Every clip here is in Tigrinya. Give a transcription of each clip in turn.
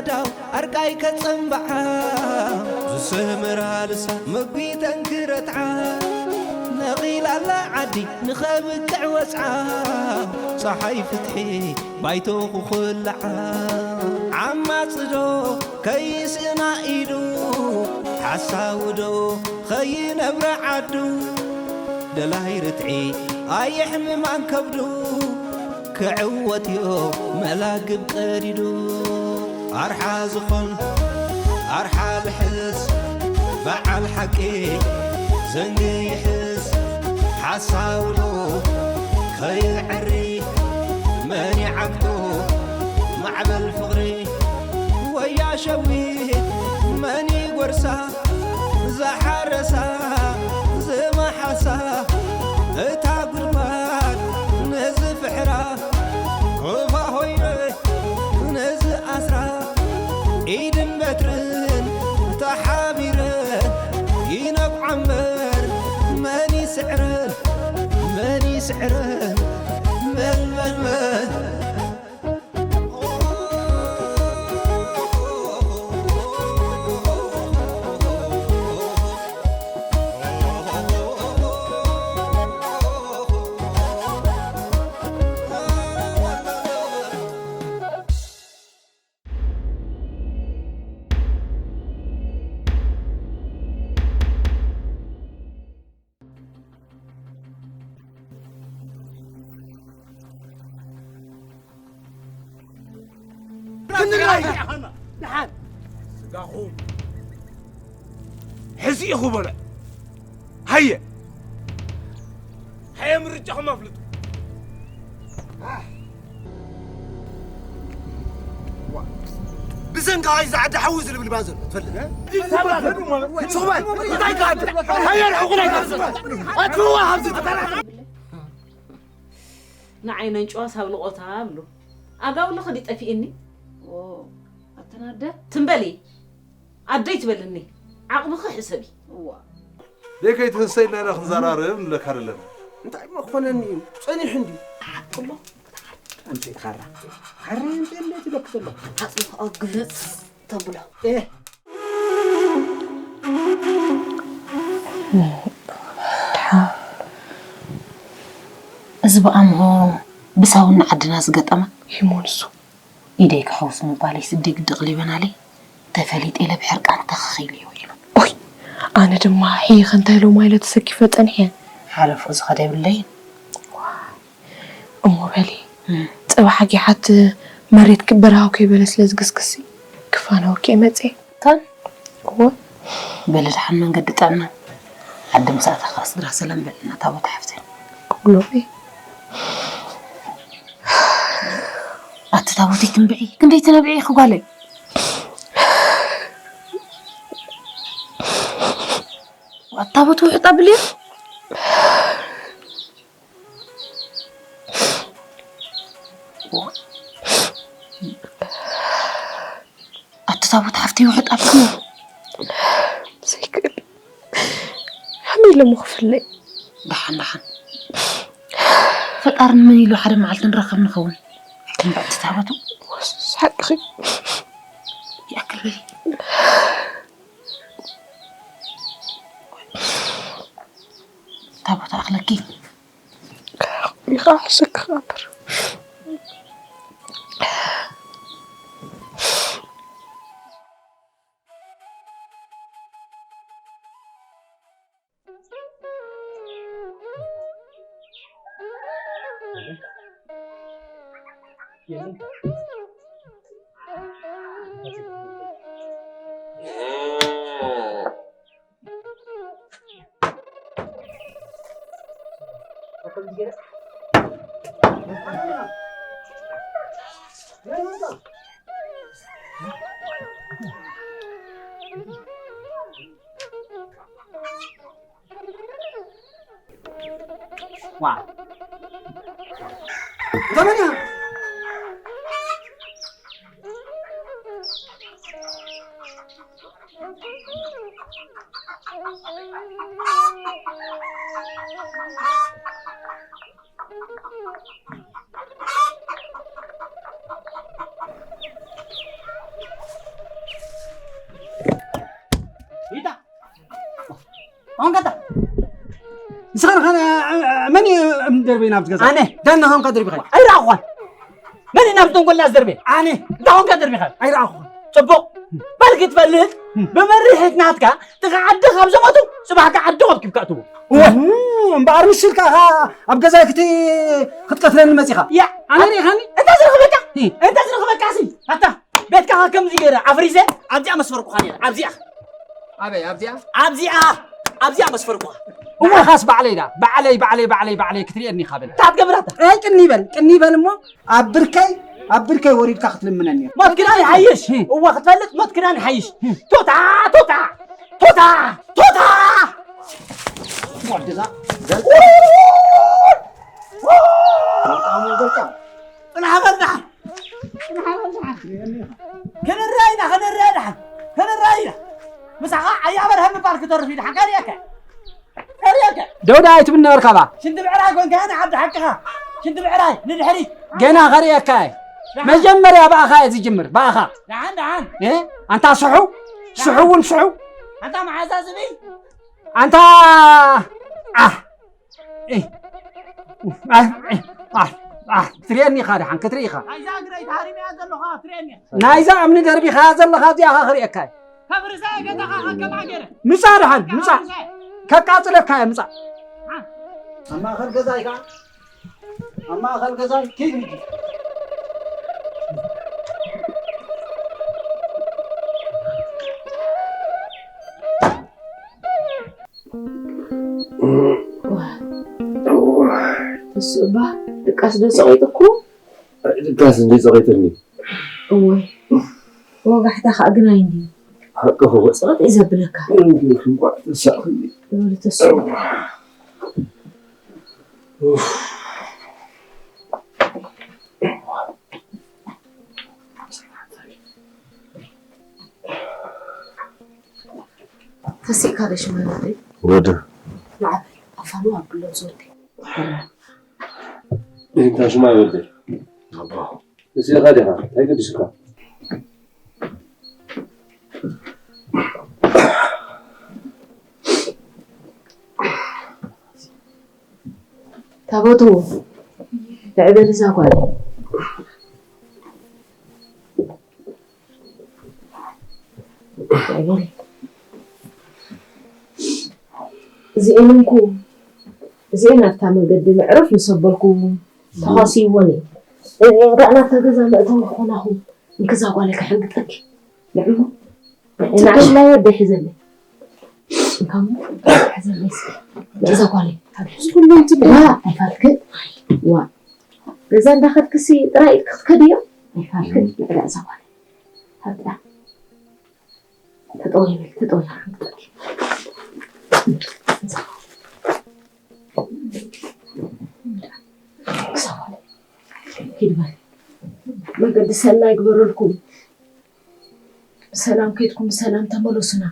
ዳው ኣርቃይ ከጸንብዓ ዝሰመራ ልሳ መጒተን ክረትዓ ነቒላ ኣላ ዓዲ ንኸብቅዕ ወጽዓ ጸሓይ ፍትሒ ባይቶ ክኹልዓ ዓማጽዶ ከይስእና ኢዱ ሓሳውዶ ኸይነብረ ዓዱ ደላይ ርትዒ ኣየሕምማን ከብዱ ክዕወት እዮ መላግብ ቀዲዱ ኣርሓ ዝኾን ኣርሓ ልሕስ በዓል ሓቂ ዘንጊ ይሕስ ሓሳውዶ ከይዕሪ መን ይዓግቶ ማዕበል ፍቕሪ ወያ ሸዊት መን ይጎርሳ ዝሓረሳ ዝመሓሳ እታ ጉድጓድ ነዚ ፍሕራ ክፋ ሆይነ ነዚ ኣስራ ኢድን በትርን ተሓቢረ ይነብዓ እምበር መን ይስዕረን መን ይስዕረን መን መን መን ክንራይ ደሓን ስጋኹም ሕዚ ኢኹ በለ ሃየ ሃየ ምርጫኹም ኣፍልጡ ብሰንካ ኣይዛ ዓዲ ሓዊ ዝልብል ባዘን ትፈልጥ ስኹባይ እንታይ ካዓዲ ሃየ ርሕቑ ናይ ኣትዋ ኣብዚ ንዓይ ነንጭዋ ሳብ ንቆታ ብሉ ኣጋብሎ ኸዲ ጠፊእኒ ኣተናደ ትንበሊ ኣደይ ትበልኒ ዓቕምኺ ሕሰቢ እዋ ደይ ከይትህሰ ኢልና ኢና ክንዘራረብ ንብለካ ዘለና እንታይ እሞ ክኾነኒ እዩ ጸኒሑ እንድዩ ሓጥሎ ኣንቲ ኻራ ሓረ እንተ እንዴት ይለክ ዘሎ ሓጥሎ ግልጽ ተብሎ እዚ ብኣምሆ ብሳውና ዓድና ዝገጠማ ይሞንሱ ኢደይ ክሕውስ ምባለይ ስዲ ግዲ ቅሊበናለይ ተፈሊጠ ኢለ ብሕርቃን ተኸኺለዮ ኢሉ ኦይ ኣነ ድማ ሕይኽ እንታይ ሎማ ኢለ ተሰኪፈ ጸኒሐ ሓለፎ ዝኸደ የብለይን እሞ በሊ ጽባሕ ኣጊሓት መሬት ክበርሃው ከይበለ ስለ ዝግስግሲ ክፋነወኪ እየ መጽየ ካን እወ በሊ ደሓን መንገዲ ጥዕና ዓዲ ምስ ኣተኻ ስድራ ሰላም በልና ታቦት ሓፍተይ ክብሎ እየ ኣቲ ታቦተይ ትንብዒ ክንደይ ትነብዒ ኢኺ ጓለይ ኣቲ ታቦት ውሕጥ ኣብልዮ ኣቲ ታቦት ሓፍተይ ውሕጥ ኣብልዮ ዘይክእል ከመይ ኢለ እሞ ክፍለይ ደሓን ደሓን ፈጣሪ ንመን ኢሉ ሓደ መዓልቲ ንራኸብ ንኸውን ኣይትንብዕቲ ታቦቱ ወስስ ሓቅኺ ይኣክል በሊ ታቦት ኣኽለኪ ይኻ ሕሰኪ ክኣምር ዋ ደርበይ ናብቲ ገዛ። ኣነ? ዳና ኾንካ ደርቢኻ? ኣይረኣኹኻን። መን እዩ ናብቲ ተንኮል ዝደርበ? ኣነ? እንታይ ኾንካ ደርቢኻ? ኣይረኣኹኻን። ጽቡቕ። በል ክትፈልጥ፣ ብመሪሕት ናትካ ጥቓ ዓዲ ካብ ዘመቱ፣ ጽባሕ ከ ዓዲ ከብኪብካ እትዎ። እወ፣ እምበኣር ምሽ ኢልካ ኢኻ ኣብ ገዛይ ክት-፣ ክትቀትለኒ መጺኻ። ያ፣ ኣነ ርኢኻኒ? እንታይ ዝረኽበካ? እ። እንታይ ዝረኽበካ ሲ? ኣታ፣ ቤትካ ከምዚ ገይረ ኣፍሪሰ፣ ኣብዚኣ መስፈርኩኻ ነይረ፣ ኣብዚኣ። ኣበይ ኣብዚኣ? ኣብዚኣ ኣብዚኣ መስፈርኩኻ። እሞ ኻስ ባዕለይ ዳ ባዕለይ ባዕለይ ባዕለይ ባዕለይ ክትርእየኒ ኢኻ በል። እንታይ ትገብር ኣታ? ኣይ ቅኒ በል ቅኒ በል እሞ ኣብ ብርከይ ኣብ ብርከይ ወሪድካ ክትልምነኒ። ሞት ክዳን ይሓይሽ። እም። እዋ ክትፈልጥ ሞት ክዳን ይሓይሽ። እም። ቱታ ቱታ ቱታ ቱታ። ወድዛ ዘል- ወጣሙ ገልጣ። ጽናሕ በል ደሓን። ጽናሕ በል ደሓን። ክንረኣይ ኢና፣ ክንረኣይ ደሓን። ክንረኣይ ኢና። ምሳኻ ኣያ በርሀ ምባል ክተርፍ እዩ ደሓን። ከርእየካ። ከርእየካ። ደውዳ ኣይትብል ነበርካ ባ። ሽንቲ ብዕራይ ኮንካ ንዓዲ ሓቅኻ። ሽንቲ ብዕራይ ንድሕሪት። ገና ከርእየካ እየ። ደሓን። መጀመርያ ብኣኻ እየ ዝጅምር፣ ብኣኻ። ደሓን፣ ደሓን። እ? ኣንታ ስሑ፣ ስሑ እውን ስሑ። ኣንታ መዓዛ ዝብል። ኣንታ፣ ዓ። ኤ፣ አ፣ ኤ፣ አ፣ አ፣ ትርእየኒ ኢኻ ደሓን፣ ክትርኢ ኢኻ። ናይዛ እግረይ ተሃሪመያ ዘለኹ ትርእየኒ ኢኻ። ናይዛ እምኒ ደርቢኻያ ዘለኻ እዚኣ ኸ ክርእየካ እየ። ከፍርሳ እየ ገዛኻ ከከም ሃገረ። ምጻእ ደሓን፣ ምጻእ። ከቃጽለካ እየ፣ ምጻእ። ኣብ ማእከል ገዛ ኢኻ። ኣብ ማእከል ገዛ ኪድ ሂጂ። እሱ እባ ድቃስ ዶ ጸቒጡኩ? ድቃስ እንዲ ጸቒጥኒ። እወ። ወጋሕታ ኸኣ ግናይ እንድዩ። ሓቂ ኸወ። ጸቕጥ እዩ ዘብለካ። እንዲ እንኳዕ ተሳእኽኒ። እወ፣ ተስኡ። ኡፍ። ተሲእካ ዶ ሽማግለ? ወደ። ንዓበል፣ ኣፋኑ ኣብሎ ዝወደይ። እንታ ሽማግለ? ኣባ። ተሲእካ ዲኻ? እንታይ ገዲሱካ? ታቦቱ፣ ልዕበል እዛ ጓል። ልዕበል። እዚኤን እንኩ፣ እዚኤን ኣብታ መንገዲ መዕረፍ ምስ ኣበልኩ ተኻስይወን እየን። እዚኤን ከኣ ናብታ ገዛ መእተዊ ክኾናኹ፣ እንክዛ ጓል ከሕንግጠኪ። ንዕሞ፣ ንዕሽላይ ወደይ ሒዘለይ። እንካሞ፣ ሒዘለይ እስኪ። ንዕዛ ጓለይ። እዚ ኩሉ እንትብል። ዋ፣ ኣይፋልክን። ዋ። ገዛ እንዳኸድክሲ ጥራይ ኢድኪ ክትከድዮ? ኣይፋልክን። ንዕዳ እዛ ጓለይ። ሃብታ። ተጠወይ በል፣ ተጠወይ። እዛ ጓለይ። ሂድ በል። መገዲ ሰናይ ግበረልኩም። ብሰላም ከይድኩም ብሰላም ተመለሱና።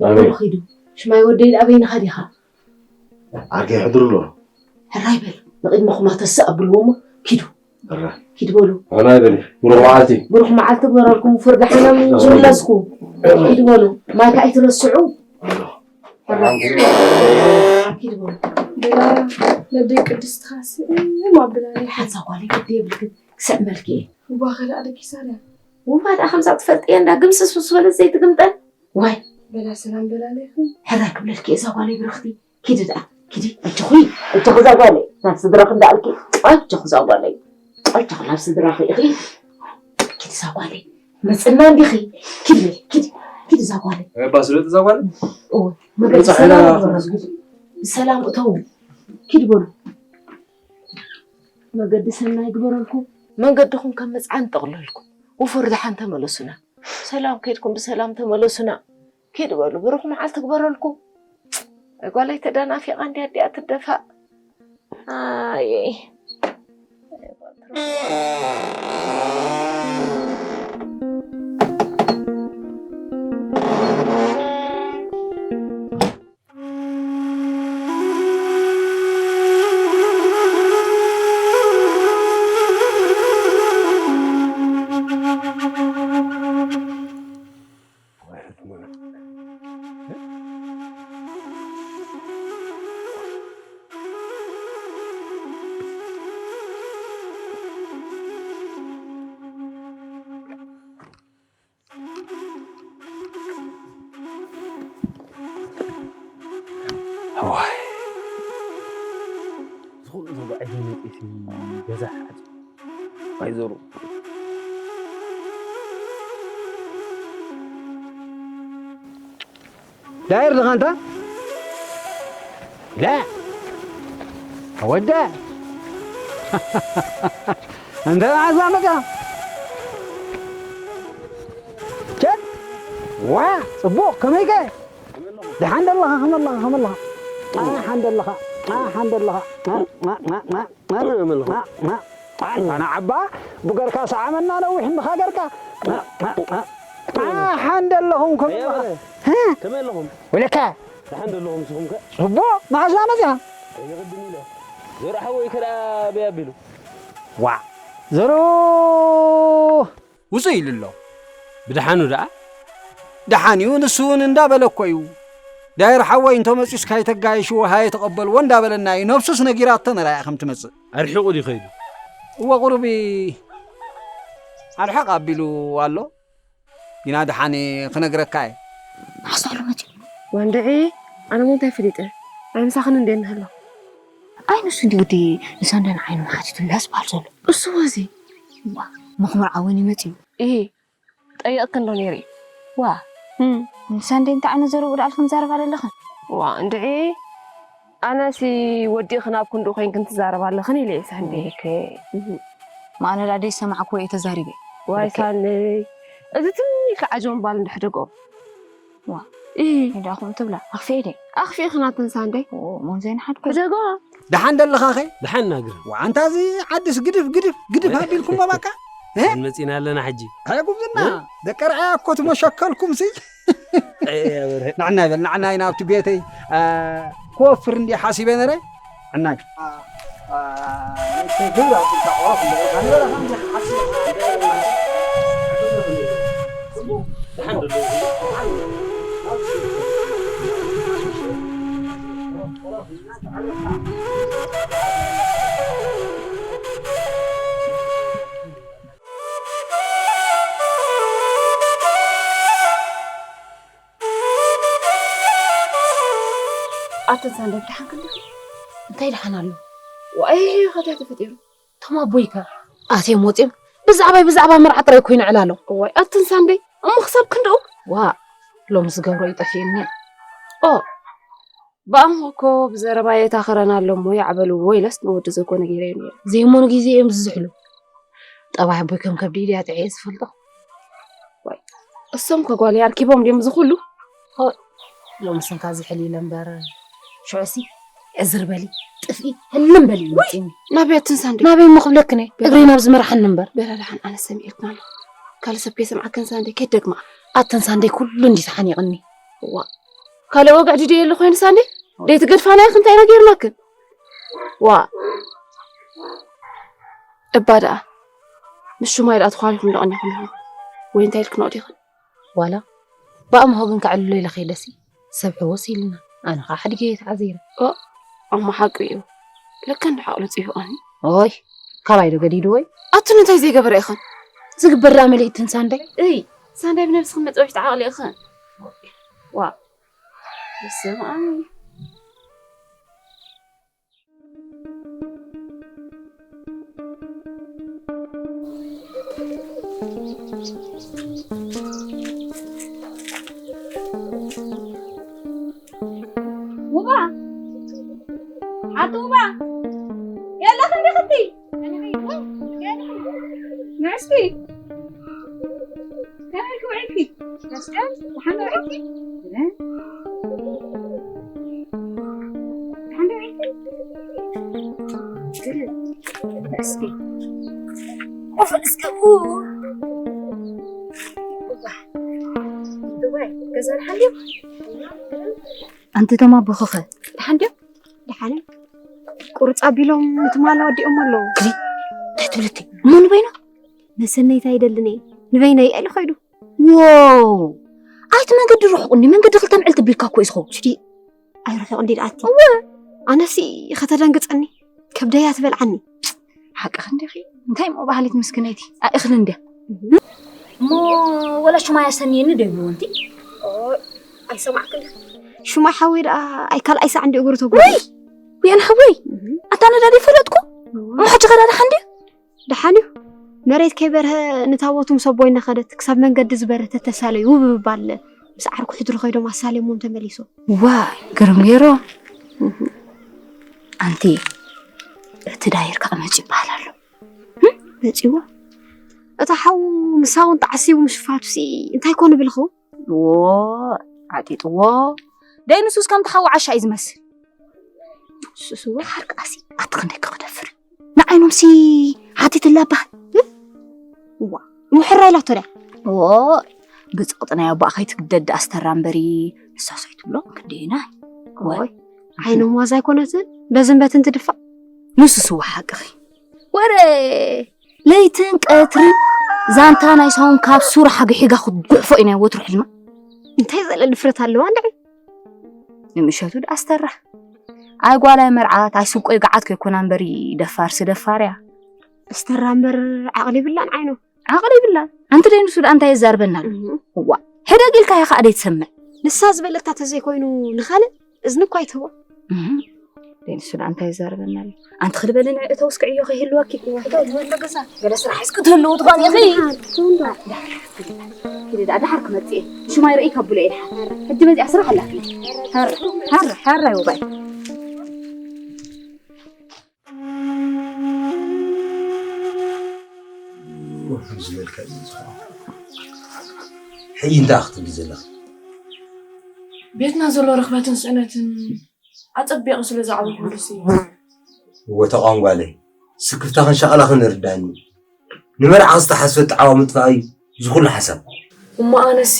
ኣሜን። በሉ ኪዱ። ሽማይ ወደይ ኣበይንኻ ዲኻ? ዓርከይ ሕድሩ ኣሎ። ሕራይ በል። ንቕድመኹማ ተስእ ኣብልዎ እሞ ኪዱ። ሕራይ። ኪድ በሉ። ሕራይ በሊ። ብሩኽ መዓልቲ። ብሩኽ መዓልቲ ግበረልኩም። ፍርዲ ሓናም ዝምለስኩ። ኪድ በሉ። ማይ ከኣ ኣይትረስዑ። ሕራይ። ኪድ በሉ። ብላ ነደይ ቅድስቲ ኻስእ እም ኣብላኒ። ሓንሳ ጓለይ ግዲ የብልክን። ክስዕመልኪ እየ። እዋ ኸዳዕ ደቂሳ ድያ? ውባ ደኣ ከምዛ ትፈልጥየ እንዳ ግምስስ ምስ በለት ዘይትግምጠን። ዋይ። በላ ሰላም በላለይኽን። ሕራይ ክብለልኪ እዛ ጓለይ ብርኽቲ። ኪዲ ደኣ፣ ኪዲ፣ እጆኺ፣ እጆኺ እዛ ጓለይ። ናብ ስድራኺ እንዳኣልኪ፣ እጆኺ እዛ ጓለይ። እጆኺ ናብ ስድራኺ ኢኺ። ኪዲ እዛ ጓለይ። መጽና እንዲኺ። ኪዲ በሊ፣ ኪዲ፣ ኪዲ እዛ ጓለይ። እባ ስለጥ እዛ ጓለይ? እወ፣ መገዲ መጻ ሰላም ሄዳ ግበረልኩም። ብሰላም እተዉ። ኪዲ በሉ። መገዲ ሰናይ ግበረልኩም። መንገድኹም ከም መጽዓን ጠቕለልኩም። ውፉር ደሓን ተመለሱና። ሰላም ከይድኩም ብሰላም ተመለሱና። ኪድ በሉ፣ ብሩኽ መዓልቲ ግበረልኩም። ጓለይ ተደናፊቓ እንድያ ኣዲኣ ትደፋእ። ኣየ። እዋይ፣ ዝኾነ ተጓዒዘ መፂሲ ገዛ ሓፂ ኣይዘሩ። ዳይር ድኻ እንታ? ላ፣ ወደ፣ እንተ መዓዛ መጻ? ቸ፣ ዋ፣ ጽቡቕ፣ ከመይከ? ደሓን ደለኻ፣ ከመለኻ፣ ከመለኻ? ኣሓን ደለኻ፣ ኣሓን ደለኻ። ማ፣ ማ፣ ማ፣ ማ፣ ማ፣ ማ፣ ማ፣ ማ፣ ኣንታ ንዓባ፣ ብገርካ ሰዓመና ነዊሕ እንድኻ ገርካ። ማ፣ ማ፣ ማ፣ ኣሓን ደለኹም፣ ከመለኻ? ኣያ በለ። ሀ? ከመይ ኣለኹም? ወለካ? ደሓን ዶ ኣለኹም ንስኹም ከ? ጽቡቕ፣ መዓዛ መጽያ? ኣይቅድም ኢለ። ዘርዓ ሓወይ ከ ደኣ በይ ኣቢሉ? ዋ፣ ዘሮ ውጹእ ኢሉ ኣሎ። ብደሓኑ ደኣ? ደሓን እዩ፣ ንሱ እውን እንዳበለ እኮ እዩ። ዳይር ሓወይ እንተ መጺኡስ ካይተጋየሽዎ ሃየ ተቐበልዎ እንዳበለና እዩ። ነብሱስ ነጊራቶ ነራያ ከም ትመጽእ። ኣርሒቑ ድዩ ከይዱ? እወ፣ ቁሩብ ኣርሓቕ ኣቢሉ ኣሎ። ግና ደሓን ክነግረካ እየ። መዓስ ኣሎ መጺኡ? ወንድዒ፣ ኣነ ሞ እንታይ ፈሊጠ? ኣይ ምሳኽን እንዴ እንህሎ? ኣይ ንሱ እንዲ ወዲ ንሰንደን ዓይኑ ሓቲቱላ ዝበሃል ዘሎ። እሱ ወዚ? ዋ፣ መኽሙር ዓወን እዩ መጺኡ። እሂ፣ ጠይቕክን ዶ ነይረ? ዋ፣ እም፣ ንሰንደይ እንታይ ዓይነት ዘረብኡ ደኣ ኢልክን ትዛረባ ዘለኽን? ዋ፣ እንድዒ፣ ኣነሲ ወዲእኽን ኣብ ክንድኡ ኮይንክን ትዛረባ ኣለኽን ኢለ እየ ሳንደይ። ኦኬ። እም። ማእነ ደኣ ደይሰማዕኩዎ እየ ተዛሪበ። ዋይ ኦኬ። ሳንደይ፣ እዚ ትም ኢልካ ዓጀ ምባል እንድሕደጎ። ዋ። እይ። ኢዳ ኹም ትብላ። ኣኽፊኤ ደይ? ኣኽፊኤ ኽናተን ሳንደይ። ኦ፣ ሞን ዘይንሓድኩ። ሕደጎ። ደሓን ደለኻ ኸ? ደሓን ናግር። ዋንታ እዚ ዓድስ ግድፍ፣ ግድፍ፣ ግድፍ ኣቢልኩሞ ባካ? እ? መን መጺና ኣለና ሕጂ? ኣይ ጉብዝና። እ? ደቂ ርኣያ እኮ ትመሸከልኩም ሲ። ኣይ፣ ኣበረ። ንዕና ይበል፣ ንዕና ኢና ኣብቲ ቤተይ፣ አ፣ ክወፍር እንዲ ሓሲበ ነረ። ዕናይ። ኣተን ሳንደይ ደሓን ክንዲ እንታይ ደሓን ኣሎ? ዋይ፣ ከታይ ተፈጢሩ? እቶም ኣቦይ ከ ኣትዮም ወፂኦም ብዛዕባይ ብዛዕባ መርዓ ጥራይ ኮይኑ ዕላሎ። እዋይ ኣትን ሳንደይ እሞ ክሳብ ክንድኡ? ዋ ሎሚ ዝገብሮ እዩ ጠፊኡኒ። ኦ ብኣምሆ እኮ ብዘረባ የታኽረና ኣሎ እሞ ያዕበልዎ ኢለስ ንወዲ ዘኮነ ገይረ ነይረ። ዘይሞኑ ግዜ እዮም ዝዝሕሉ። ጠባይ ኣቦይ ከም ከብዲ ኢድያ ጥዕየ ዝፈልጦ። ዋይ እሶም ከ ጓለይ ኣርኪቦም ድዮም ዝኹሉ? ሆ ሎሚ ስንካ ዝሕል ኢለ እምበር ሽዑሲ ዕዝር በሊ ጥፍኢ ህልም በሊ እዩ መፂኒ። ናበይ ኣትን ሳንዴ? ናበይ እሞ ክብለክን እየ እግረይ ናብ ዝመርሓኒ እምበር። በላ ደሓን ኣነ ሰሚኤልክን ኣለኹ ካልእ ሰብ ከይሰምዓክን ሳንዴ ከይትደግማ። ኣትን ሳንዴ ኩሉ እንዲ ተሓኒቕኒ። ዋ ካልእ ወግዒ ድዩ የለ ኮይኑ ሳንዴ? ደይ ትገድፋና ኢኽን እንታይ ኢና ጌርናክን? ዋ እባ ደኣ ምስ ሹማይ ደኣ ተዃሊኹም ዶ ቀኒኹም ኢኹም ወይ እንታይ ኢልክን ዲኽን? ዋላ ብኣምሆ ግን ከዕልሎ ኢለ ከይደሲ ሰብ ሕውስ ኢልና ኣነ ኸዓ ሓዲገ እየ ተዓዚረ። ኦ ኣሞ ሓቂ እዩ ለካ እንዶ ሓቕሉ ጽይፍቐኒ። ኦይ ካባይ ዶ ገዲዱ ወይ? ኣቱን እንታይ ዘይገበረ ኢኽን? ዝግበር ደኣ መሊእትን ሳንዳይ። እይ ሳንዳይ ብነብስኽን መጸውዒት ዓቕሊ ኢኽን። ዋ በስመ ኣብ። ውባ ሓንቲ ውባ የለኽን ዲኽቲ ንዕስኪ ከመይ ክውዕልኪ መስቀል ደሓን ውዕልኪ ደሓን ውዕልኪ እስኪ ቆፍ እስከ ኡ ዱባይ ገዛ ደሓን ድዩ? ኣንቲ ቶም ኣቦኽኸ ደሓን ድዮም? ደሓን እዮም። ቁርፅ ኣቢሎም እቲ ማል ወዲኦም ኣለዉ። ክሊ እንታይ ትብልቲ? እሞ ንበይኖ? መሰነይታ ይደልን እየ ንበይነይ ኢሉ ኸይዱ። ዎው ኣይቲ መንገዲ ርሑቕ እንዲ መንገዲ ክልተ ምዕልቲ ቢልካ እኮ እዩ ዝኸውን። ሽዲ ኣይርሑቕ እንዲ ደኣቲ። እወ ኣነሲ ከተደንግፀኒ ከብደያ ትበልዓኒ። ሓቅኺ እንዲኺ እንታይ እሞ ባህሊት ምስክነይቲ ኣእኽሊ እንድያ። እሞ ወላ ሽማይ ኣሰንየኒ ዶ ይብልዎ እንቲ? ኣይሰማዕክን ዲኺ? ሽማይ ሓወይ ደኣ ኣይ ካልኣይ ሳዕ እንዲ እግሩ ተጎዲኡ። ውያን ሓወይ፣ ኣታ ነዳዲ ፈለጥኩ። እሞ ሕጂ ከዳ ደሓን ድዩ? ደሓን እዩ። መሬት ከይበርሀ ንታቦቱ ምስ ኣቦይ እናኸደት ክሳብ መንገዲ ዝበርህ ተተሳለዩ ብምባል ምስ ዓርኩ ሕድሪ ከይዶም ኣሳልዮሞም ተመሊሶም። ዋይ፣ ግርም ገይሮም። ኣንቲ፣ እቲ ዳይር ከዓ መፂኡ ይበሃል ኣሎ። መፂዎ? እታ ሓው ምሳውን ተዓሲቡ ምሽፋቱሲ እንታይ ኮን ብልኹ? ዎ፣ ዓጢጥዎ። ደይ ንሱስ ከምቲ ሓው ዓሻ እዩ ዝመስል። ንሱስ እወ። ድሓር ከኣሲ ኣቲ ክንደይ ክኽደፍር እዩ? ንዓይኖምሲ ሓቲትላ በሃል። እዋ፣ እሞ ሕራይ ኢላቶ ድያ? ዎ፣ ብፅቕጢ ናይ ኣቦኣ ከይትግደድ ደኣ ስተራ እምበሪ፣ ንሳስ ኣይትብሎ ክንደየናይ? ወይ፣ ዓይኖም ዋዛ ኣይኮነትን፣ በዝን በትን ትድፋእ። ንሱስ እወ ሓቅኺ። ወረ ለይትን ቀትርን ዛንታ ናይ ሳውን ካብ ሱሩ ሓግሒጋ ክትጉሕፎ እዩ ናይ ወትሩ ሕልማ። እንታይ ዘለ ድፍረት ኣለዋ እንድዒ? ንምሸቱ ደኣ ስተራ። ኣይ ጓላይ መርዓት፣ ኣይ ስቆይ ገዓት ከይኮና እምበሪ ደፋርሲ ደፋር እያ። እስተራ እምበር ዓቕሊ ይብላን ዓይኖ። ዓቕሊ ይብላን። ኣንቲ ደይ ንሱ ደኣ እንታይ የዛርበና ኣሎ? እዋ። ሕደግ ኢልካ እያ ከኣ ደይ ትሰምዕ። ንሳ ዝበለታ ተዘይኮይኑ ንኻልእ እዝኒ እኳ ኣይትህቦ። ደይ ንሱ ደኣ እንታይ የዛርበና ኣሎ? ኣንቲ ክልበሊ ንዒ እተውስ ክዕዮ ከይህልወኪ። እተው ዝበሎ ገዛ። ገለ ስራሕ እስኪ ትህልው ትኾን ኢኺ። ኪዲ ደኣ ደሓር ክመጽእ እየ። ሽማይ ርእይ ከብሎ እየ ደሓር። ሕጂ መጺኣ ስራሕ ኣላትኒ። ሃር፣ ሃር፣ ሃር ኣይወባይ። ወፍ ዝበልካ እዩ ዝኾነ። ሕጂ እንታይ ክትብሊ ዘለኺ? ቤትና ዘሎ ርኽበትን ስእነትን ኣጸቢቑ ስለ ዝዓበኹሉሲ። እወ ተቋም ጓለይ፣ ስክፍታኽን ሻቕላኽን ይርዳእኒ። ንመርዓ ዝተሓስበ ጣዕዋ ምጥፋእ እዩ እዚ ኩሉ ሓሳብ። እሞ ኣነሲ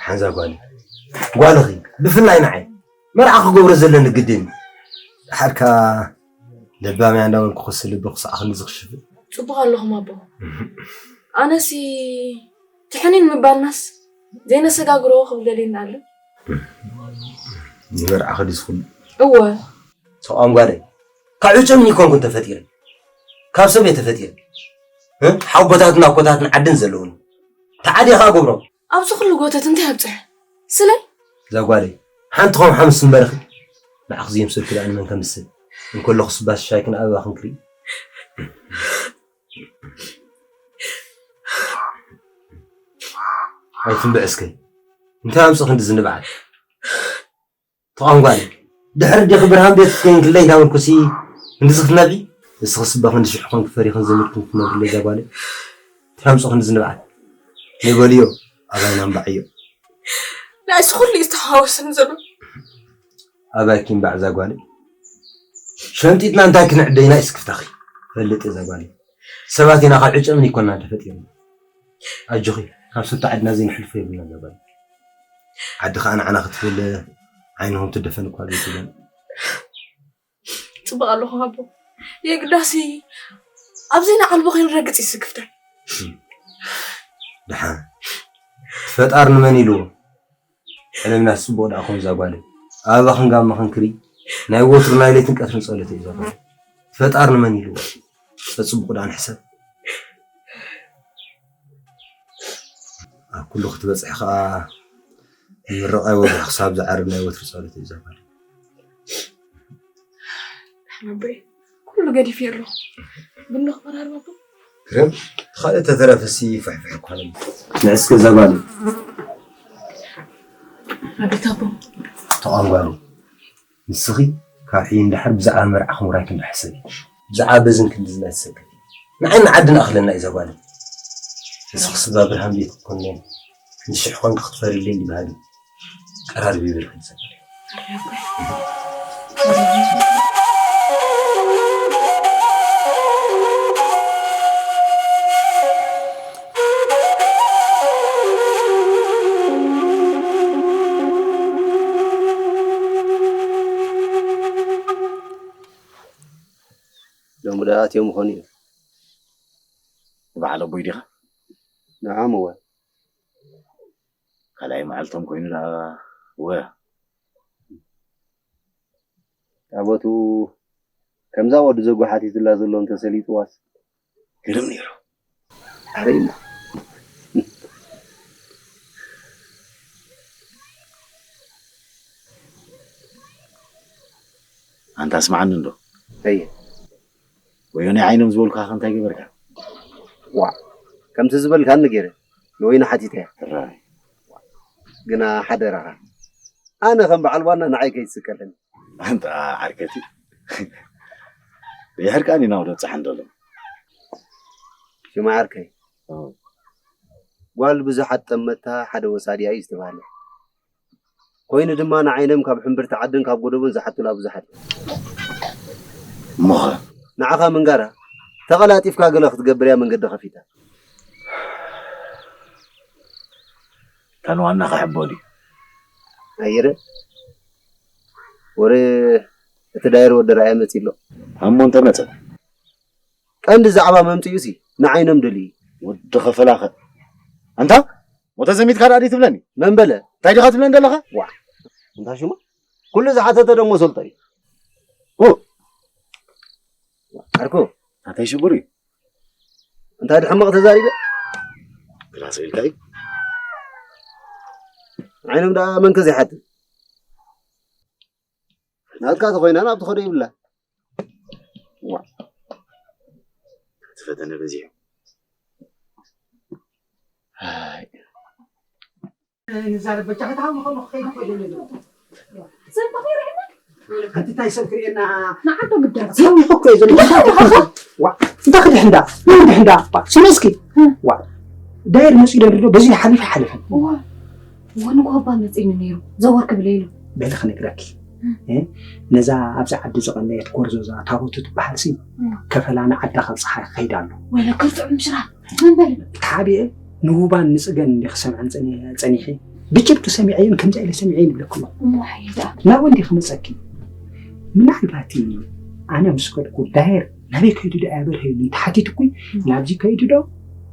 ሓንዛ ጓል ጓልኺ ብፍላይ ንዓይ መርዓ ክገብሮ ዘለኒ ግድን። ሓድካ ለባምያ እንዳበልኩ ክስ ልቢ ክሳዕ ክንዲ ዝኽሽፍ። ጽቡቕ ኣለኹም ኣቦ። ኣነሲ ትሕኒን ምባልናስ ዘይነሰጋግሮ ክብለልና ኣሎ። ንመርዓ ክዲ ዝኹሉ እወ። ተቋም ጓለይ ካብ ዕጨም ይኮንኩን ተፈጢረ፣ ካብ ሰብ እየ ተፈጢረ። እ? ሓቦታትን ኣኮታትን ዓድን ዘለውኒ ተዓዲ ከኣ ገብሮም። ኣብዚ ኩሉ ጎተት እንታይ ኣብጽሐ? ስለይ እዛ ጓለይ ሓንቲ ኾም ሓምስ እምበርኺ ንዓኽ ዝየምሰልኩ ደኣ ንመን ከምስል እንከለኹ ስባስ ሻይክን ኣበባ ክንክሪ። ኣይትንብዕ እስከ እንታይ ኣምጽእ ክንዲ ዝንብዓል ተቋም ጓል ድሕሪ ዲኺ ብርሃን ቤት ክትኮይን ክለይ ታበልኩሲ እንዲ ዝኽትነቢ እስኺ ስባ ክንዲ ሽሕ ኾንኪ ፈሪኽን ዘሚርክን ክትነብሪ ለዛ ጓል ትራምጾ ክንዲ ዝንብዓል ንበልዮ ኣባይና እምባዕዮ ንኣይስ ኩሉ እዩ ዝተሓዋወሰኒ ዘሎ ኣባይኪ እምባዕ እዛ ጓል ሸምጢጥና እንታይ ክንዕደይና ይስክፍታኺ ፈልጥ እዛ ጓል ሰባት ኢና ካብ ዕጨምን ይኮና ተፈጢርና ኣጆኺ ካብ ስብቲ ዓድና ዘይንሕልፎ የብልና እዛ ጓል ዓዲ ከዓ ንዓና ክትብል ዓይንኹም ትደፈን እኳ ዘይትብለን ፅቡቅ ኣለኹ ኣቦ የግዳሲ ኣብዘይ ንዓልቦ ከይንረግፅ ይስክፍተን ድሓን ፈጣር ንመን ኢልዎ ቀለምና ፅቡቅ ደኣ ኮም እዛ ጓለይ ኣበባ ክንጋማ ክንክሪ ናይ ወትሩ ናይ ለይትን ቀትርን ፀሎተ እዩ ዘባ ፈጣር ንመን ኢልዎ ፀፅቡቅ ደኣ ንሕሰብ ኣብ ኩሉ ክትበፅሕ ከዓ ምርቓ ይወግሕ ክሳብ ዝዓርብ ናይ ወትሪ ጸሎት እዩ ዘባል ኣቦይ ኩሉ ገዲፍ ኣለኹ ብንኽ መራርባቱ ክረም ካልእ ተተረፈሲ ፍሕፍሕ እኳ ንዕስከ ዘባል ኣቤት ኣቦ ተቋንጓሉ ንስኺ ካብ ሕጂ እንድሕር ብዛዕባ መርዓኹም ራይክ እንዳሕሰብ እዩ ብዛዕባ በዝን ክንድዝን ኣይትሰከፊ ንዓይ ንዓድና ኣኽለና እዩ ዘጓለ ንስኺ ስባ ብርሃን ቤት ክትኮኒ ክንዲ ሽሕ ኮንኪ ክትፈርይለይ ይበሃል እዩ ቀራርቢ ይብል ክንሰብ ሎሚ ደኣ ኣትዮም ምኾኑ እዮም። ንበዓል ኣቦይ ዲኻ? ንዓም እወ። ካልኣይ መዓልቶም ኮይኑ ደኣ እወ። ኣቦቱ ከምዛ ወዲ ዘጎሓቲትላ ዘሎ እንተሰሊጥዋስ ግርም ነይሩ። ኣረ እሞ ታስምዓኒ እንዶ? እየ። ወዮ ናይ ዓይኖም ዝበልኩኻ ከ እንታይ ገበርካ? ዋ፣ ከምቲ ዝበልካኒ ገይረ ንወይኒ ሓቲተያ። ራይ። ግና ሓደራኻ፣ ኣነ ከም በዓል ዋና ንዓይ ከይትስቀለኒ። ኣንታ ዓርከቲ፣ ብሕርቃን ኢና ወደ ብጽሓ እንደሎ። ሽማ ዓርከይ፣ ጓል ብዙሓት ጠመታ ሓደ ወሳዲያ እዩ ዝተባህለ። ኮይኑ ድማ ንዓይኖም ካብ ሕምብርቲ ዓድን ካብ ጎደቦን ዝሓቱላ ብዙሓት። እሞኸ? ንዓኻ ምንጋራ፣ ተቐላጢፍካ ገለ ክትገብር እያ መንገዲ ከፊታ። እታ ንዋና ከሕቦ ድዩ? ኣየረ፣ ወረ እቲ ዳይር ወዲ ረኣየ መጺእ ኣሎ። እሞ እንተመጸ? ቀንዲ ዛዕባ መምጽኡ ሲ ንዓይኖም ደልዩ። ወዲ ኸፈላኸ። ኣንታ፣ ሞተ ዘሚትካ ደኣ ድዩ ትብለኒ? መን በለ? እንታይ ዲኻ ትብለኒ ዘለኻ? ዋ። እንታይ ሽሙ? ኩሉ ዝሓተተ ደሞ ሰልጦ እዩ። ኡ። ዓርኩ። እንታይ ሽጉር እዩ? እንታይ ድሕመቕ ተዛሪበ? ግላሶ ኢልካ እዩ። ዓይኖም ደኣ መን ከ ዘይሓትት? ናትካ ተኾይና ናብ ትኸዶ ይብላ። ዋ። እቲ ፈተነ በዚሑ። ኣይ። ንዛረብ በጃ፣ ከይትሃው ንኸሎ ክኸይድ ክእል እየ። ሰብ ተኸይርዕና? ሓንቲ ታይ ሰብ ክርእየና? ንዓዶ ግዳ። ሰብ ይኸኮ እዩ ዘሎ። ዋ፣ እንታይ ክድሕ እንዳ? ምን ድሕ እንዳ? ዋ፣ ስለ እስኪ። ዋ፣ ዳይር መፂኡ ደንድዶ በዚ ሓሊፈ ሓሊፈ። ዋ፣ ወንጎ ኣባ መፂኒ ነይሩ። ዘወር ክብል ኢሉ። በሊ ክነግረኪ። እ? ነዛ ኣብዚ ዓዲ ዝቐነየት ጎርዞ እዛ ታቦቱ ትበሃል ሲ፣ ከፈላ ንዓዳ ካብ ፀሓይ ክኸይድ ኣሎ። ወለ ክርትዑ ምሽራ። መን በለ? ተሓቢኤ ንውባን ንጽገን እንዲ ክሰምዐን ጸኒ-፣ ጸኒሐ። ብጭብጡ ሰሚዐየን ከምዚ ኢለ ሰሚዐየን ይብለኩ ኣለኹ። እሞ ሓየ ደኣ። ናብኡ እንዲ ክመጸኪ። ምናልባት ኣነ ምስ ከድኩ ዳየር ናበይ ከይዱ ደኣ በርሀ ኢሉ እንተሓቲትኩ፣ ናብዚ ከይዱ ዶ?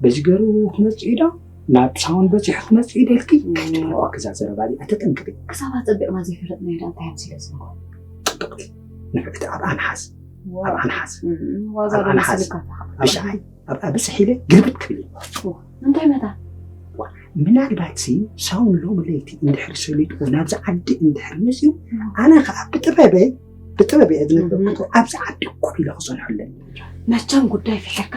በዚ ገሩ ክመጽእ ዶ? ናብ ሳውን በጺሑ ክመጽእ ኢደልኪ? እም። ከይትብልዖ ክዛ ዘረባ እዚኣ ተጠንቀቂ። ክሳብ ኣጸቢቕና ዘይፈለጥናዮ ደኣ እንታይ ኣምሲለ ዝነግሮ? ጽብቕቲ። ንፍዕቲ ኣብኣ ንሓዝ። ዋው። ኣብኣ ንሓዝ። እም፣ ዋዛ ኣብኣ ዶ ንሓዝ። መስልካ ተሓ-፣ ብሻይ። ኣብኣ ብጽሕ ኢለ ግልብጥ ክብል እየ። ዋ፣ እንታይ መታ? ዋ፣ ምናልባትሲ ሳውን ሎሚ ለይቲ እንድሕር ሰሊጥዎ ናብዚ ዓዲ እንድሕር መጺኡ፣ ዋ። ኣነ ኸኣ ብጥበበይ፣ ብጥበበይ እየ ዝነግረኩ፣ እህ። ኣብዚ ዓዲ ኮፍ ኢለ ክጸንሖ ኣለኒ። መቸም ጉዳይ ፍሒርካ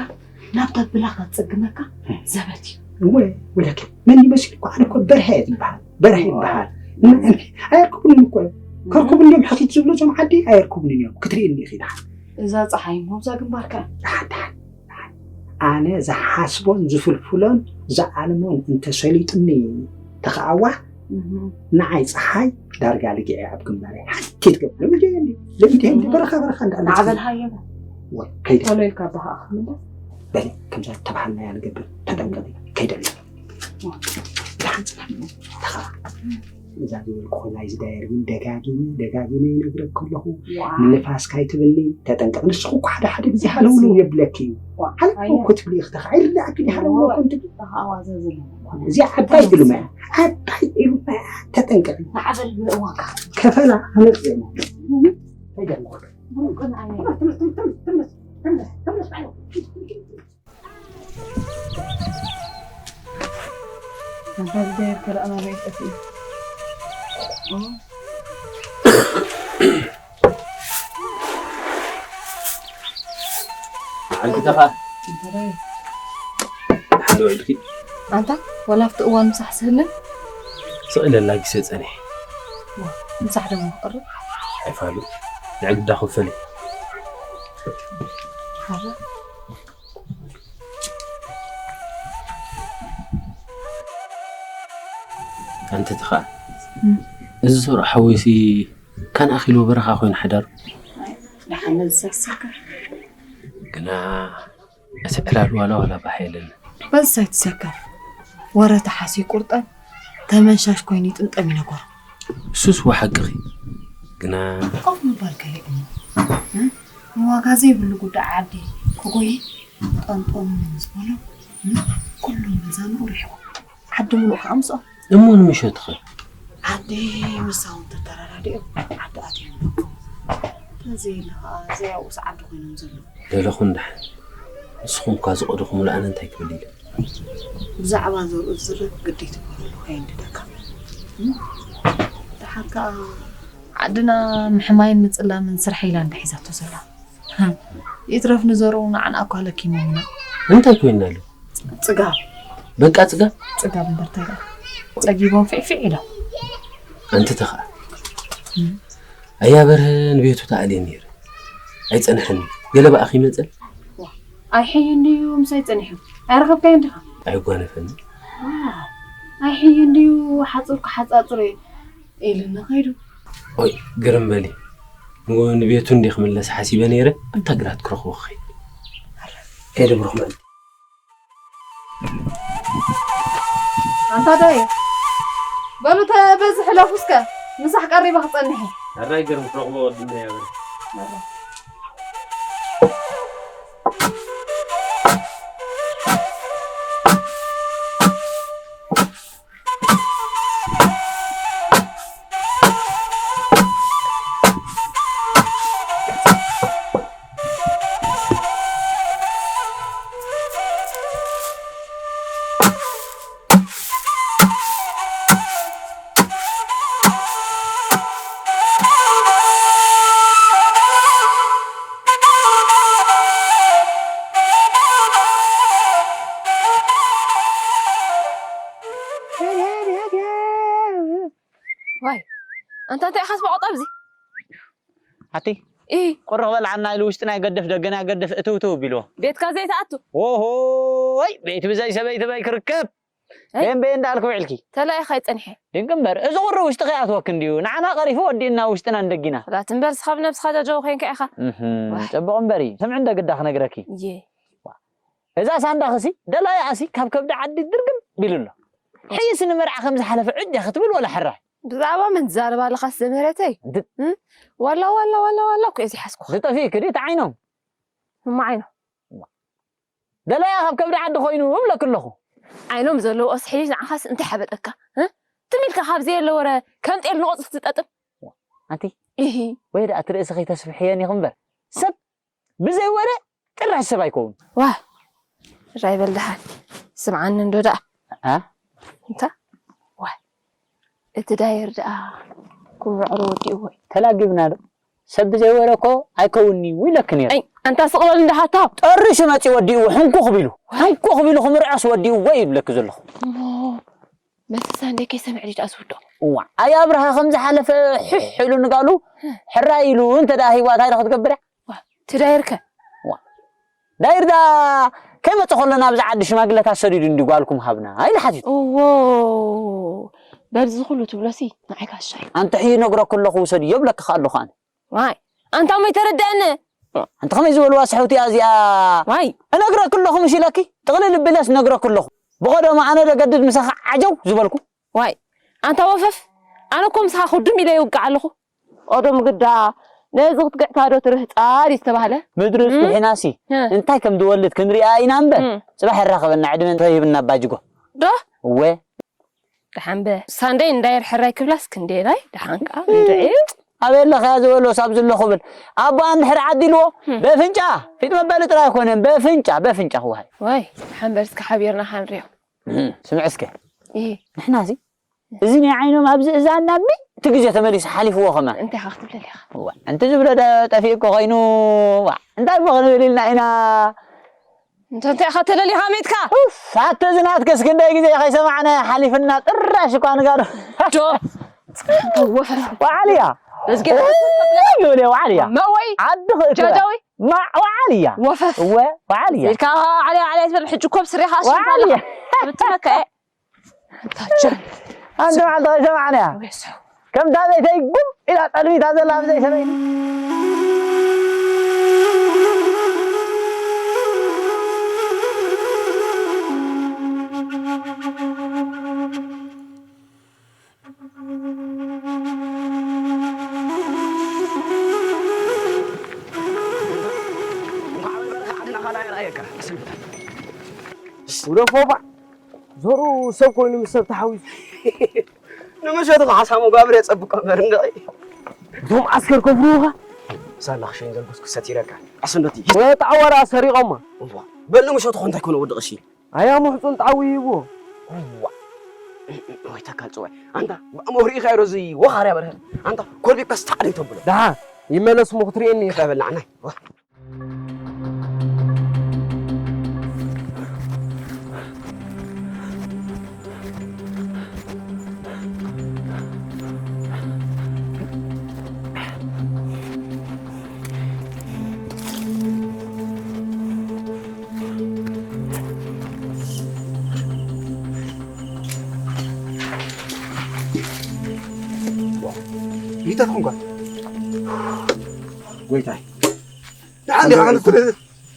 ናብ ተብላ ከጽግመካ እህ። ዘበት እዩ። እወ፣ ወለኪ፣ መን ይመስልኩ? ኣነ እኮ በርሀ እየ ዝበሃል። በርሀ ዋ። ይበሃል። ን-፣ ኣየርኩብንን እኮ። ከርኩብን እዮም ሕኺት ዝብሉ እዞም ዓዲ ኣየርኩብንን እዮም። ክትርእየኒ ኢኺ ደሓን። እዛ ጸሓይ እሞ ኣብዛ ግንባርካ። ደሓን፣ ደሓን፣ ደሓን። ኣነ ዝሓስቦን ዝፍልፍሎን ዝኣልሞን እንተሰሊጡኒ ተኸኣዋ፣ እህ። ንዓይ ጸሓይ ዳርጋ ልጊዐ ኣብ ግንባረይ ሓቲት ገብ-፣ ለሚደ እንዲ፣ ለሚደ እንዲ፣ እህ። በረኻ፣ በረኻ እንዳለ ናዕበል ሃየበ። ወይ፣ ከይደ። ቶሎ ኢልካ ኣባኻ ኣኽምልስ። በሊ፣ ከምዛ ተባሃልናያ ንገብር፣ ተጠንቀቂ፣ ከይደ። ደሓን ጽናሕ። ተኸኣ። እዛ ዝበልኩ ኮይና እዩ ዝዳየር፣ ግን ደጋጊመ፣ ደጋጊመ ይነግረኪ ኣለኹ። ዋው። ንንፋስ ካይትብልኒ፣ ተጠንቀቂ። ንስኹ እኮ ሓደ ሓደ ግዜ ሃለውለው የብለኪ እዩ። ዋው። ሃለውለው ኣየ። እኮ ትብሊ ኢኺ፣ ተኸ-፣ ኣይርዳእኪ ድዩ ሃለውለው ዋው። ከም ትብሊ? ተኸኣዋዘ ዘሎ። እዚኣ ዓባይ ኢሉማ እያ፣ ዓባይ ኢሉማ እያ፣ ተጠንቀቂ። ማዕበል ብእዋንካ። ከፈላ፣ ሃለውለው። እህ። ኣይገርምኹ። ብሩቅን ኣየ። ትምለስ፣ ትምለስ፣ ትምለስ፣ ትምለስ፣ ትምለስ፣ ትምለስ፣ ባዕሉ። ኣንታ ዝዳየር ከዳእ ናበይ ጠፊኡ? ኦ። ሓንቲ ተኻ። እንታይ? ሓደ ውዒልኪ? ኣንታ፣ ወላ ኣብቲ እዋን ምሳሕ ስህልን? ስቕ ኢለ ኣላጊሰ ጸኒሐ። ዋ፣ ምሳሕ ደሞ ክቕርብ? ኣይፋሉ። ንዕግዳ ክፈል እዩ። ሓራ። ኣንቲ ትኻ። እም። እዚ ሱር ሓወይሲ ካን ኣኺሉ በረኻ ኮይኑ ሓዳሩ። ደሓን ዝሰርሰካ። ግና እቲ ዕላል ዋላ ዋላ ባህ የለን። በዚ ሳይት ሰከፍ። ወረ ተሓሲ ቁርጠን ተመንሻሽ ኮይኑ ይጥምጠም ይነገሩ። እሱስ ወሓቅኺ። ግና ኮፍ ምባል ከሊእ እሞ። እ? ንዋጋ ዘይብሉ ጉዳይ ዓዲ ክጎይ ጠንጠኑ ምስ በሎ፣ እ? ኩሉ መዛንኡ ርሒቑ። ዓዲ ምሉእ ከኣ ምስኦም። እሞ ንምሸትኸ? ዓዲ ምሳውን ተተረዳዲኦም ዓዲ ኣትዮም ኣለዉ። ተዘይለ ከኣ ዘይኣውስ ዓዲ ኮይኖም ዘለዉ። ለለኹ እንድሕር ንስኹም እኳ ዝቐደኹምሉ ኣነ እንታይ ክብል ኢለ? ብዛዕባ ዘርኡ ዝዝረብ ግዲ ትግበረሉ ከየንድደካ። እም? ደሓር ከኣ ዓድና ምሕማይን ምጽላምን ስራሕ ኢላ እንዳ ሒዛቶ ዘላ። ህም። ይትረፍ ንዘርኡ ንዓና እኳ ለኪሞምና። እንታይ ኮይና ኣሎ? ጽጋብ። በቃ ጽጋብ? ጽጋብ እምበር እንታይ ደኣ? ጸጊቦም ፊዕፊዕ ኢሎም። ኣንቲ ተኸኣ። ኣያ በርሀ ንቤቱ ተኣልየ ነይረ። ኣይጸንሐን። ገለ ብኣኺ ይመጸል? ኣይሕዩ እንድዩ ምሳይ ጸኒሑ። ኣይረኸብካዮን ዲኻ? ኣይጓነፈኒ። ዋ፣ ኣይሕዩ እንድዩ ሓጹር ክሓጻጽር እየ ኢሉኒ ከይዱ። ኦይ፣ ግርም በሊ። ንጎ ንቤቱ እንዴ ክምለስ ሓሲበ ነይረ፣ ኣብታ ግራት ክረኽቦ ክኸይድ። ከይደ ብሩኽ መዓልቲ። ኣንታ ዳየ፣ በሉ ተበዝሕ ለፉ እስከ፣ ምሳሕ ቀሪበ ክጸንሕ እየ። ኣራይ ግርም ክረኽቦ ወድና እያ በለ። ዋይ፣ ኣንታ እንታይ ኢኻ ትበቆጥ ኣብዚ? ኣቲ፣ ኢ። ቁርኽ በልዓና ኢሉ ውሽጥና ይገድፍ፣ ደገና ይገድፍ፣ እትው ትው ቢልዎ። ቤትካ ዘይትኣቱ? ኦሆይ፣ ቤት ብዘይ ሰበይቲ በይ ክርከብ። ኣይ። ቤን ቤን እንዳልኩ ውዕልኪ። ተላኢኻ ይጸንሐ። ድንቂ እምበር፣ እዚ ቁሪ ውሽጥኺ ኣትወክ እንድዩ። ንዓና ቀሪፉ ወዲእና ውሽጥና እንደጊና። ላት እምበር፣ ስኻ ብነብስኻ ጃጃው ኮይንካ ኢኻ። እህም፣ ዋይ። ጽቡቕ እምበር እዩ። ስምዒ እንደ ግዳ ክነግረኪ። እየ። እዛ ሳንዳኽሲ፣ ደላይኣሲ ካብ ከብዲ ዓዲ ድርግም ቢሉ ኣሎ። ሕይስ ንመርዓ ከም ዝሓለፈ ዕጃ ክትብል ወላ ሕራይ። ብዛዕባ መን ትዛረብ ኣለኻስ ዘምህረተይ? እንድ- እም? ዋላ፣ ዋላ፣ ዋላ፣ ዋላ እኮ እየ ዝሓዝኩኻ። ዝጠፍእኪ ድዩ እቲ ዓይኖም? እማ ዓይኖም። ደላያ ካብ ከብዲ ዓዲ ኮይኑ እብለኪ ኣለኹ። ዓይኖም ዘለዎ ስሒሽ ንዓኻስ እንታይ ሓበጠካ? እ? ትም ኢልካ ካብ ዘየለ ወረ ከም ጤል ንቖጽ ክትጠጥም? ኣንቲ፣ ኢሂ። ወይ ደኣ እቲ ርእሲ ከይተስፍሕየን ኢኹ እምበር። ሰብ ብዘይ ወረ ጭራሽ ሰብ ኣይከውን። ዋ፣ ራይ በል ደሓን። ስምዓኒ እንዶ ደኣ። ኣ? እንታ? ዋ፣ እቲ ዳየር ደኣ ክምዕሮ ወዲእዎ እዩ። ተላጊብና ዶ? ሰብ ብዘይ ወረ እኮ ኣይከውን'ዩ ኢለኪ ነይረ። ኣይ፣ ኣንታ ስቕ በል እንዳ ሃብታም። ጠሪሹ መጺኡ ወዲእዎ፣ ሕንኩኽ ቢሉ። ሕንኩኽ ቢሉ ክምርዖስ ወዲእዎ ይብለኪ ዘለኹ። እሞ፣ መሰሳ እንደ ከይሰምዕ ድዩ ደኣ ዝውድኦ? እዋ፣ ኣይ ኣብርሃ ከም ዝሓለፈ ሕሕ ኢሉ ንጋሉ፣ ሕራይ ኢሉ እንተ ደኣ ሂዋ እንታይ ዶ ክትገብር እያ? ዋ፣ እቲ ዳየር ከ? ዋ። ዳይር ደኣ ከይመጽእ ከሎ ናብዚ ዓዲ ሽማግለታት ሰዲዱ እንዲ ጓልኩም ሃብና ኢሉ ሓቲቱ። እዎ፣ በዚ ኩሉ ትብሎሲ ንዓይ ጋሻይ። ኣንተ ሕዩ ነግረኩ ኣለኹ ውሰድዮ ብለኪ ከኣ ኣለኹ ኣነ። ዋይ፣ ኣንታ እሞ ይተረድኣኒ። ኣንተ ከመይ ዝበልዋ ስሕውቲ እያ እዚኣ? ዋይ። እነግረኪ ኣለኹ ምሽ ኢለኪ? ጥቕልል እብለስ እነግረኪ ኣለኹ። ብቐደሙ ኣነ ደገድድ ምሳኺ ዓጀው ዝበልኩ። ዋይ፣ ኣንታ ወፈፍ፣ ኣነ እኮ ምሳኻ ክዱም ኢለ ይውቃዕ ኣለኹ። ቐደሙ ግዳ ነዚ ክትግዕታ ዶ ትርህጻ ድዩ ዝተባህለ? ምድሪ እም? ጽሒናሲ፣ እ። እንታይ ከም ዝወልድ ክንሪኣ ኢና እምበር፣ እም። ጽባሕ የራኸበና ዕድመ እንተይህብና ኣባጅጎ። ዶ? እወ። ደሓን በ። ሳንደይ እንዳየር ሕራይ ክብላስ ክንደየናይ? ደሓን ከኣ እንድዒ። ኣበይ ኣለኻያ ዝበሎ ሳብ ዝሎ ክብል። ኣቦኣ እንድሕር ዓዲልዎ፣ እም። በፍንጫ፣ ፊት መበሊ ጥራይ ኣይኮነን፣ በፍንጫ፣ በፍንጫ ክወሃይ። ዋይ፣ ደሓን በል እስከ ሓቢርና ክንሪኦ። እም፣ ስምዒ እስከ። እህ። ንሕናሲ፣ እዚ ናይ ዓይኖም ኣብዚ እዛ ናብ ሚእቲ ግዜ ተመሊሱ ሓሊፍዎ ከማን። እንታይ ኢኻ ክትብል ደሊኻ? እዋ፣ እንተ ዝብሎ ደ ጠፊኡ እኮ ኮይኑ፣ ዋ፣ እንታይ እሞ ክንብል ኢልና ኢና? እንተ እንታይ ኢኻ ተደሊኻ ሜትካ? ኡፍ፣ ኣተ እዚ ናትክስ ክንደይ ግዜ ከይሰማዕና ሓሊፍና ጥራሽ እኳ ንጋዶ። ዶ? ወዓልያ። መዝጌ እይ፣ ይብለ ወዓልያ። መወይ። ዓዲ ክእትወ። ጃጃወይ። ማ-፣ ወዓልያ። ወፈፍ። እወ፣ ወዓልያ። ኢልካ ዓልያ፣ ዓልያ ትብል፣ ሕጂ እኮ ብስሪኻ ኣሽንካ ወዓልያ። ኣለኻ። ብትመካ እየ። ኣንታ ጃን። ኣንተ መዓልቲ ከይሰማዕናያ። ወይሶ። ከምታ ቤተይ ጉም ኢላ ጠልሚታ ዘላ ብዘይ ሰበይቲ። ውደፎ ባዕ። ዞሩ ሰብ ኮይኑ ምስ ሰብ ተሓዊሱ። ንምሸቱ ሓሳሞ ጋብር የጸብቆ እምበር እንድዒ። እቶም ዓስከር ከፍርሁኻ? ሳላ ክሸይን ዘልኩስ ክሰት ይረካ። ኣስንዶቲ። ወጣ ወራ ሰሪቖማ። እዋ። በል ንምሸቱ ኮንታይ ኮነ ወዲ ቀሺ። ኣያ ምሕጹን ጣዊ ይብዎ። እዋ። ወይ ተካል ጽዋይ። ኣንታ ብኣሞ ርኢኻዮ ዶ እዚ ወኻርያ በርሀ? ኣንታ ኮርቢካ ስታዕሪ ተብሎ። ደሓ ይመለስ እሞ ክትርእየኒ ኢኻ። በላዕናይ። ይተርኩምካ ጎይታይ። ደሓን ዲኻ?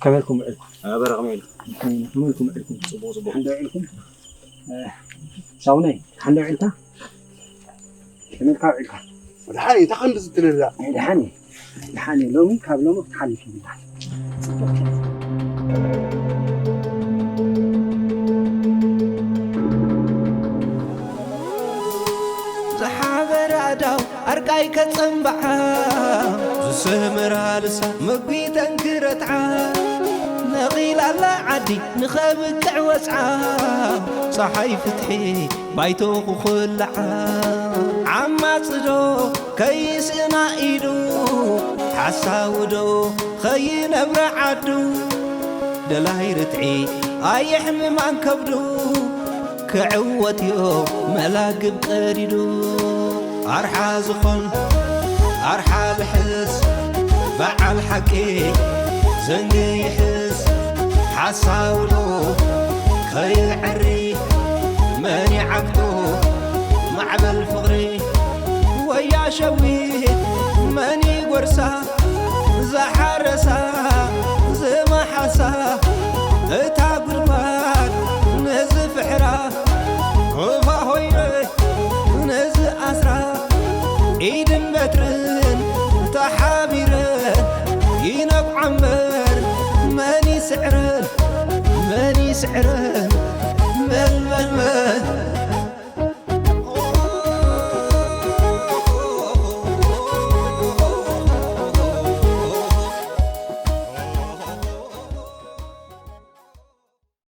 ከመይ ኢልኩም ውዒልኩም? ኣበረ ከመይ ኢልኩም? ከመይ ኢልኩም ውዒልኩም? ጽቡቕ፣ ጽቡቕ። ደሓን ዶ ውዒልኩም? እ፣ ሳውነይ፣ ደሓን ዶ ውዒልካ? ከመይ ኢልካ ውዒልካ? ደሓን፣ እንታይ ከም ዝትንላ? ናይ ደሓን እየ። ደሓን እየ። ሎሚ፣ ካብ ሎሚ ክትሓልፍ ይብላል። ዝሓበረ ኣዳው ኣርቃይ ከጸምብዓ፣ ዝሰመራ ልሳ መጒተን ክረትዓ፣ ነቒላላ ዓዲ ንኸብቅዕ ወጽዓ፣ ጸሓይ ፍትሒ ባይቶ ክኹልዓ፣ ዓማጽዶ ከይስእና ኢዱ፣ ሓሳውዶ ኸይነብረ ዓዱ፣ ደላይ ርትዒ ኣየሕምማን ከብዱ፣ ክዕወት እዮ መላግብ ቀዲዱ። ኣርሓ ዝኾን ኣርሓ ልሕስ፣ በዓል ሓቂ ዘንጊ ይሕስ፣ ሓሳውዶ ኸይዕሪ መን ይዓግቶ ማዕበል ፍቕሪ ወያ ሸዊት መን ይጎርሳ ዝሓረሳ ዝመሓሳ እታ ጉድጓድ ንዝፍሕራ ኮፋ ሆይነ ንዝኣስራ ኢድን በትርን ተሓቢረን ይነብዓ እምበር መን ይስዕረን መን ይስዕረን መን መን መን